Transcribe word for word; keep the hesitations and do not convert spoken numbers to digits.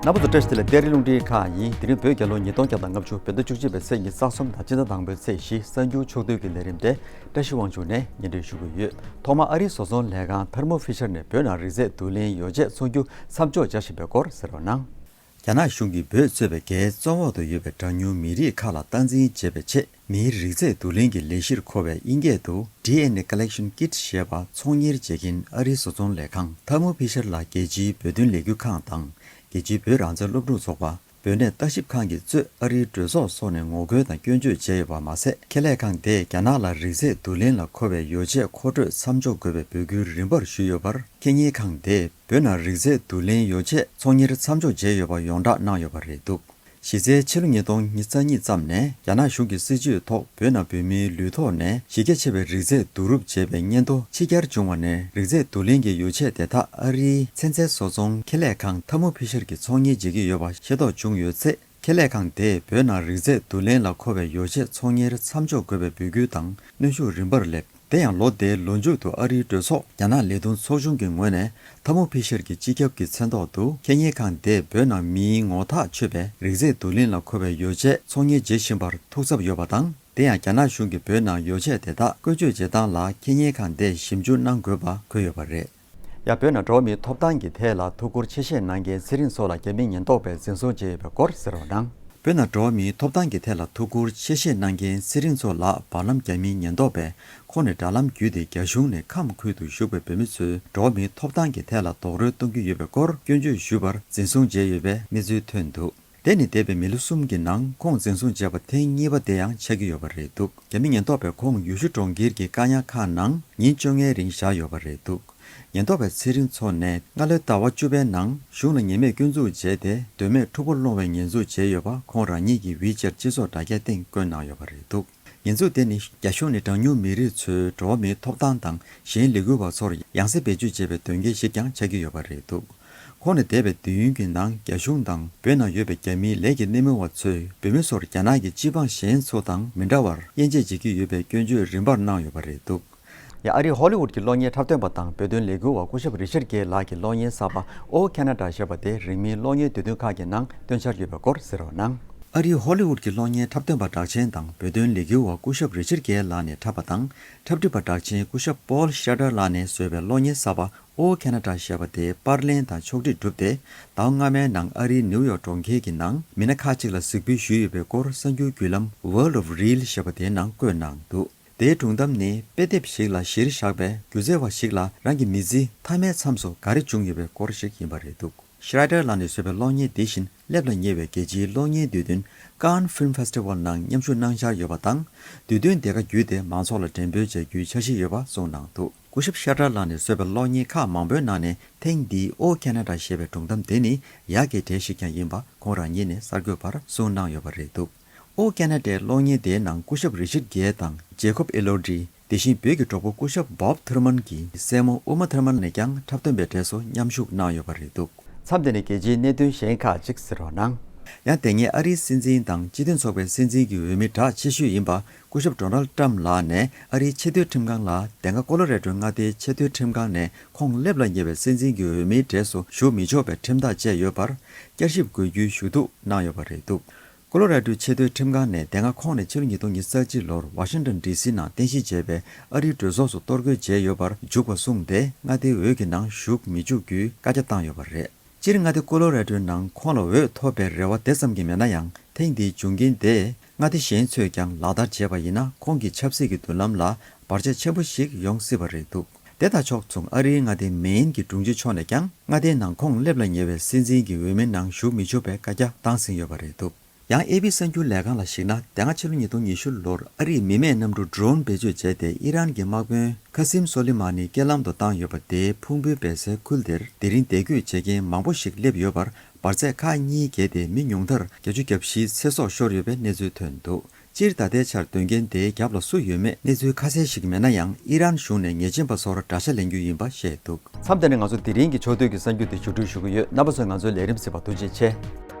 རྣམ་པ་ཚོ་བཀྲ་ཤིས་བདེ་ལེགས། གཏེར་རི་རླུང་འཕྲིན་ཁང་ཡིན། དེ་རིང་བོད་རྒྱལ་ལོ་ཉིས་སྟོང་བརྒྱ་དང་ལྔ་བཅུ། བོད་ཟླ་བཅུ་གཅིག་པའི་ཚེས་ཉི་ཤུ་རྩ་གསུམ་དང་སྤྱི་ཟླ་དང་པོའི་ཚེས་བཞི། གསར་འགྱུར་ཕྱོགས་བསྡུས་ཀྱི་ལས་རིམ་དེ་བཀྲ་ཤིས་དབང་ཕྱུག་ནས་སྙན་སྒྲོན་ཞུ་གི་ཡོད། ཐོག་མར་ཨ་རིའི་བཟོ་ཚོང་ལས་ཁང་ཐར་མོ་ཕི་ཤར་ནས་བོད་ནང་རིགས་རྫས་བསྡུ་ལེན་ཡོ་ཆས་ཚོང་རྒྱུ་མཚམས་འཇོག་བྱ་བཞིན་པའི་སྐོར་གསན་རོགས་གནང་། རྒྱ་ནག་གཞུང་གིས་བོད་གཙོས་པའི་རྒྱའི་བཙོན་འོག་ཏུ་ཡོད་པའི་གྲངས་ཉུང་མི་རིགས་ཁག་ལ་སྟངས་འཛིན་བྱེད་པའི་ཆེད། མིའི་རིགས་རྫས་བསྡུ་ལེན་གྱི་ལས་གཞིར་མཁོ་བའི་དབྱིན་སྐད་དུ་ཌི་ཨེན་ཨེ་ཀོ་ལེག་ཤོན་ཀིཊ་ཞེས་པ་ཚོང་གཉེར་བྱེད་མཁན་ཨ་རིའི་བཟོ་ཚོང་ལས་ཁང་ཐར་མོ་ཕི་ཤར་ལ་རྒྱལ་སྤྱིའི་བོད་དོན་ལས་འགུལ་ཁང་དང་རྒྱལ་སྤྱིའི་བོད་རང་བཙན་སློབ་ཕྲུག་ཚོགས་པ། བོད་གནས་ལྟ་ཞིབ་ཁང་གིས་གཙོས་ཨ་རིའི་གྲོས་ཚོགས་སོགས་ནས་ངོ་རྒོལ་དང་སྐྱོན་བརྗོད་བྱས་ཡོད་པ་མ་ཟད། ཁེ་ལས་ཁང་དེས་རྒྱ་ནག་ལ་རིགས་རྫས་བསྡུ་ལེན་ལ་མཁོ་བའི་ཡོ་ཆས་མཁོ་སྤྲོད་མཚམས་འཇོག་དགོས་པའི་འབོད་སྐུལ་རིམ་པར་ཞུས་ཡོད་པར། ཁེ་གཉེར་ཁང་དེས་བོད་ནང་རིགས་རྫས་བསྡུ་ལེན་ཡོ་ཆས་ཚོང་གཉེར་མཚམས་འཇོག་བྱས་ཡོད་པ་ཡོངས་བསྒྲགས་གནང་ཡོད་པ་རེད་འདུག་གཞི་རྩའི་ཕྱི་ལོ་ཉིས་སྟོང་ཉེར་གཉིས་ཙམ་ནས་རྒྱ་ནག་གཞུང་གི་སྲིད་བྱུས་ཐོག་བོད་ནང་བོད་མིའི་ལུས་ཐོག་ནས་གཞི་རྒྱ་ཆེ་བའི་རིགས་རྫས་བསྡུ་རུབ་བྱས་པའི་སྙན་ཐོ་ཕྱི་གྱར་བྱུང་བ་ནས། རིགས་རྫས་བསྡུ་ལེན་གྱི་ཡོ་ཆས་དེ་དག་ཨ་རིའི་ཚན་རྩལ་བཟོ་ཚོང་ཁེ་ལས་ཁང་ཐར་མོ་ཕི་ཤར་གྱིས་ཚོང་གཉེར་བྱེད་ཀྱི་ཡོད་པ་ཤེས་རྟོགས་བྱུང་ཡོད་ཚེ། ཁེ་ལས་ཁང་དེས་བོད་ནང་རིགས་རྫས་བསྡུ་ལེན་ལ་མཁོ་བའི་ཡོ་ཆས་ཚོང་གཉེར་མཚམས་འཇོག་དགོས་པའི་འབོད་སྐུལ་དང་གནོན་ཤུགས་རིམ་པར་སླེབས། དེ་ཡང་ལོ་འདིའི་ལོ་མཇུག་ཏུ་ཨ་རིའི་གྲོས་ཚོགས་རྒྱ་ནག་ལས་དོན་ཚོགས་ཆུང་གི་ངོས་ནས་ཐར་མོ་ཕི་ཤར་གྱི་སྤྱི་ཁྱབ་ཀྱི་མཚན་ཐོག་ཏུ་ཁེ་གཉེར་ཁང་དེས་བོད་ནང་མིའི་ངོ་ཐག་ཆོད་པའི་རིགས་རྫས་བསྡུ་ལེན་ལ་མཁོ་བའི་ཡོ་ཆས་ཚོང་གཉེར་བྱེད་བཞིན་པར་ཐུགས་འཚབ་ཡོད་པ་དང་། དེ་ཡང་རྒྱ་ནག་གཞུང་གིས་བོད་ནང་ཡོ་ཆས་དེ་དག་བཀོལ་སྤྱོད་བྱེད་སྟངས་ལ་ཁེ་གཉེར་ཁང་དེས་ཞིབ་འཇུག་གནང་དགོས་པ་འཁོད་ཡོད་པ་རེད། ཡང་བོད་ནང་འགྲོ་བ་མིའི་ཐོབ་ཐང་གི་ཐད་ལ་ཐུགས་ཁུར་ཆེ་བཞེས་གནང་མཁན་ཚེ་རིང་མཚོ་ལགས་རྒྱ་མིའི་ཉེན་རྟོག་པས་འཛིན་བཟུང་བྱས་ཡོད་པའི་སྐོར་གསན་རོགས་གནང་། བོད་ནང་འགྲོ་བ་མིའི་ཐོབ་ཐང་གི་ཐད་ལ་ཐུགས་ཁུར་ཆེ་བཞེས་གནང་མཁན་ཚེ་རིང་མཚོ་ལགས་བར་ལམ་རྒྱ་མིའི་ཉེན་རྟོག་པས་ཁོང་ནས་དྲ་ལམ་བརྒྱུད་དེ་རྒྱ་གཞུང་ནས་ཁམས་ཁུལ་དུ་བཞུགས་པའི་བོད་མི་ཚོའི་འགྲོ་བ་མིའི་ཐོབ་ཐང་གི་ཐད་ལ་རྡོག་རོལ་གཏོང་གི་ཡོད་པའི་སྐོར་སྐྱོན་བརྗོད་ཞུས་པར་འཛིན་བཟུང་བྱས་ཡོད་པའི་གནས་ཚུལ་ཐོན་འདུག་དེ་ནི་འདས་པའི་མི་ལོ་གསུམ་གྱི་ནང་ཁོང་འཛིན་བཟུང་བྱས་པ་ཐེངས་གཉིས་པ་དེ་ཡང་ཆགས་ཀྱི་ཡོད་པ་རེད་འདུག་རྒྱ་མི་ཉེན་རྟོག་པས་ཁོང་ཡུལ་ཤུལ་གྲོང་ཁྱེར་གྱི་བཀག་ཉར་ཁང་ནང་ཉིན་བཅོ་ལྔའི་རིང་བཞག་ཡོད་པ་རེད་འདུག་ཉེན་རྟོག་པས་ཚེ་རིང་མཚོ་ནས་སྔ་ལོའི་ཟླ་བ་བཅུ་པའི་ནང་གཞུང་ལ་ཉེས་མེད་སྐྱོན་འཛུགས་བྱས་ཏེ། དོན་མེད་འཁྲུག་པ་སློང་བའི་ཉེས་འཛུགས་བྱས་ཡོད་པ་ཁོང་རང་ཉིད་ཀྱི་ཝི་ཅེར་སྤྱི་ཚོགས་དྲ་རྒྱའི་སྟེང་བཀོད་གནང་ཡོད་པ་རེད་འདུག་ཉེས་འཛུགས་དེ་ནི་རྒྱ་གཞུང་ནས་གྲངས་ཉུང་མི་རིགས་ཚོའི་འགྲོ་བ་མིའི་ཐོབ་ཐང་དང་གཞན་ལས་འགུལ་བ་ཚོར་ཡང་སེ་བེད་སྤྱོད་བྱས་པའི་དོན་རྐྱེན་ཞིག་ཀྱང་ཆགས་ཀྱི་ཡོད་པ་རེད་འདུག་ཁོང་ནས་འདས་པའི་དུས་ཡུན་གྱི་ནང་རྒྱ་གཞུང་དང་བོད་ནང་ཡོད་པའི་རྒྱ་མིའི་ལས་ཀྱི་སྣེ་མོ་བ་ཚོས་བོད་མི་ཚོར་རྒྱ་ནག་གི་སྤྱི་འབངས་གཞན་ཚོ་དང་མི་འདྲ་བར་དབྱེ་འབྱེད་བྱེད་ཀྱི་ཡོད་པའི་སྐྱོན་བརྗོད་རིམ་པར་གནང་ཡོད་པ་རེད་འདུག་ཡང་ཨ་རིའི་ཧོ་ལི་ཝུད་ཀྱི་གློག་བརྙན་འཁྲབ་སྟོན་པ་དང་བོད་དོན་ལས་འགུལ་བ་སྐུ་ཞབས་རི་ཆར་གེ་ལགས་ཀྱི་གློག་བརྙན་གསར་པ་ཨོ་ཁེ་ན་ཌ་ཞེས་པ་དེ་རིང་མིན་གློག་བརྙན་དུས་སྟོན་ཁག་གི་ནང་སྟོན་འཆར་ཡོད་པའི་སྐོར་གསན་རོགས་གནང་། ཨ་རིའི་ཧོ་ལི་ཝུད་ཀྱི་གློག་བརྙན་འཁྲབ་སྟོན་པ་གྲགས་ཅན་དང་བོད་དོན་ལས་འགུལ་བ་སྐུ་ཞབས་རི་ཆར་གེ་ལགས་ནས་འཁྲབ་པ་དང་། འཁྲབ་ཁྲིད་པ་གྲགས་ཅན་སྐུ་ཞབས་པོལ་ཤ་ཏར་ལགས་ནས་བཟོས་པའི་གློག་བརྙན་གསར་པ་ཨོ་ཁེ་ན་ཌ་ཞེས་པ་དེ་པར་ལེན་དང་ཕྱོགས་སྒྲིག་གྲུབ་སྟེ། ཟླ་བ་སྔ་མའི་ནང་ཨ་རིའི་ནིའུ་ཡོག་གྲོང་ཁྱེར་གྱི་ནང་མི་སྣ་ཁག་ཅིག་ལ་གཟིགས་འབུལ་ཞུས་ཡོད་པའི་སྐོར་གསར་འགྱུར་བརྒྱུད་ལམ་World of Reel ཞེས་པ་དེའི་ནང་བཀོད་གནང་འདུག་དེའི་སྒྲུང་གཏམ་ནི་དཔེ་དེབ་ཞིག་ལ་གཞིར་བཞག་པའི་སྒྱུ་རྩལ་བ་ཞིག་ལ་རང་གི་མི་ཚེའི་མཐའ་མའི་མཚམས་སུ་ག་རེ་བྱུང་ཡོད་པའི་སྐོར་ཞིག་ཡིན་པ་རེད་འདུག་ཤ་ཏར་ལགས་ནས་བཟོས་པའི་གློག་བརྙན་འདི་བཞིན་སླེབས་ལ་ཉེ་བའི་རྒྱལ་སྤྱིའི་གློག་བརྙན་དུས་སྟོན་Cannes Film Festival ནང་མཉམ་ཞུགས་གནང་འཆར་ཡོད་པ་དང་། དུས་སྟོན་དེ་ག་བརྒྱུད་དེ་མང་ཚོགས་ལ་འགྲེམས་སྤེལ་བྱ་རྒྱུའི་འཆར་གཞི་ཡོད་པ་གསུངས་གནང་འདུག་སྐུ་ཞབས་ཤ་ཏར་ལགས་ནས་བཟོས་པའི་གློག་བརྙན་ཁག་མང་པོའི་ནང་ནས་ཐེངས་འདིའི་ཨོ་ཁེ་ན་ཌ་ཞེས་པའི་སྒྲུང་གཏམ་དེ་ནི་ཡག་གི་གྲས་ཤིག་ཀྱང་ཡིན་པ་ཁོང་རང་ཉིད་ནས་གསར་འགོད་པར་གསུངས་གནང་ཡོད་པ་རེད་འདུག་ཨོ་ཁེ་ན་ཌའི་གློག་བརྙན་དེའི་ནང་སྐུ་ཞབས་རི་ཆར་གེ་དང་ཇེ་ཁོབ་ཨེ་ལོ་ཌི། དེ་བཞིན་བོད་ཀྱི་གྲོགས་པོ་སྐུ་ཞབས་བོབ་ཐུར་མན་གྱི་སྲས་མོ་ཨུ་མ་ཐུར་མན་ནས་ཀྱང་འཁྲབ་སྟོན་པའི་གྲས་སུ་མཉམ་ཞུགས་གནང་ཡོད་པ་རེད་འདུག་མཚམས་འདི་ནས་རྒྱལ་སྤྱིའི་གནད་དོན་གཞན་ཁག་ཅིག་གསན་རོགས་གནང་། ཡང་དེ་སྔའི་ཨ་རིའི་སྲིད་འཛིན་དང་སྤྱི་མཐུན་ཚོགས་པའི་སྲིད་འཛིན་གྱི་འོས་མི་གྲགས་ཆེ་ཤོས་ཡིན་པ་སྐུ་ཞབས་ཌོ་ནལ་ཏྲམ་ལགས་ནས་ཨ་རིའི་ཆེས་མཐོའི་ཁྲིམས་ཁང་ལ་དེ་སྔ་ཀོ་ལོ་རེ་ཌོའི་མངའ་སྡེའི་ཆེས་མཐོའི་ཁྲིམས་ཁང་ནས་ཁོང་སླེབས་ལ་ཉེ་བའི་སྲིད་འཛིན་གྱི་འོས་མིའི་གྲས་སུ་ཞུགས་མི་ཆོག་པའི་ཁྲིམས་ཐག་བཅད་ཡོད་པར་བསྐྱར་ཞིབ་དགོས་རྒྱུའི་ཞུ་གཏུག་གནང་ཡོད་པ་རེད་འདུག་ཀོ་ལོ་ར་ཌོའི་ཆེས་མཐོའི་ཁྲིམས་ཁང་ནས་དེ་སྔ་ཁོང་ནས་ཕྱི་ལོ་ཉིས་སྟོང་ཉི་ཤུ་རྩ་གཅིག་ལོར་ཝ་ཤིང་ཊོན་ཌི་སི་ནང་རྟེན་གཞི་བྱས་པའི་ཨ་རིའི་གྲོས་ཚོགས་སུ་གཏོར་རྒོལ་བྱས་ཡོད་པར་འཇུག་པ་བཟུང་སྟེ། མངའ་སྡེའི་འོས་ཀྱི་ནང་ཞུགས་མི་བཅུག་རྒྱུའི་བཀའ་རྒྱ་བཏང་ཡོད་པ་རེད། སྤྱིར་མངའ་སྡེ་ཀོ་ལོ་ར་ཌོའི་ནང་ཁོང་ལ་འོས་ཐོབ་པའི་རེ་བ་དེ་ཙམ་གྱིས་མེད་ན་ཡང་། ཐེངས་འདིའི་འབྱུང་རྐྱེན་དེས་མངའ་སྡེ་གཞན་ཚོས་ཀྱང་ལག་བསྟར་བྱས་པ་ཡིན་ན། ཁོང་གི་ཆབ་སྲིད་ཀྱི་མདུན་ལམ་ལ་བར་ཆད་ཆེན་པོ་ཞིག་ཡོང་སྲིད་པ་རེད་འདུག་དེ་དང་ཕྱོགས་མཚུངས། ཨ་རིའི་མངའ་སྡེ་མེན་གྱི་དྲུང་ཆེ་མཆོག་ནས་ཀྱང་མངའ་སྡེའི་ནང་ཁོང་སླེབས་ལ་ཉེ་བའི་སྲིད་འཛིན་གྱི་འོས་མིའི་ནང་ཞུགས་མི་ཆོག་པའི་བཀའ་རྒྱ་བཏང་ཟིན་ཡོད་པ་རེད་འདུག་ཡང་ཨེ་པི་གསར་འགྱུར་ལས་ཁང་ལ་གཞིགས་ན། དེ་སྔ་ཕྱི་ལོ་ཉིས་སྟོང་ཉི་ཤུ་ལོར་ཨ་རིས་མི་མེད་གནམ་གྲུ་ཌོ་རོན་བེད་སྤྱོད་བྱས་ཏེ། ཨི་རན་གྱི་དམག་དཔོན་ཁ་སིམ་སོ་ལི་མ་ནི་རྐྱེན་ལམ་དུ་བཏང་ཡོད་པ་དེའི་ཕུང་པོའི་སྦས་སའི་ཁུལ་དེར་དེ་རིང་འདེད་སྐྱོད་བྱེད་མཁན་མང་པོ་ཞིག་སླེབས་ཡོད་པར། འབར་རྫས་ཁག་གཉིས་བརྒལ་ཏེ་མི་ཉུང་མཐར་བརྒྱད་ཅུ་གྱ་བཞིའི་ཚེ་སྲོག་ཤོར་ཡོད་པའི་གནས་ཚུལ་ཐོན་འདུག་སྤྱིར་ད་ལྟའི་ཆར་སྡོད་མཁན་དེའི་རྒྱབ་ལ་སུ་ཡོད་མེད་གནས་ཚུལ་ཁ་གསལ་ཞིག་མེད་ན་ཡང་། ཨི་རན་གཞུང་ནས་ཉེས་ཅན་པ་ཚོར་དགྲ་ཤ་ལེན་རྒྱུ་ཡིན་པ་བཤད་འདུག་མཚམས་འདི་ནས་ང་ཚོ་དེ་རིང་གི་ཕྱོགས་བསྡུས་ཀྱི་གསར་འགྱུར་དེ་མཇུག་སྒྲིལ་ཞུ་གི་ཡོད། རྣམ་པ་ཚོས་ང་ཚོའི་ལས་རིམ་གཟིགས་པར་ཐུགས་རྗེ་ཆེ།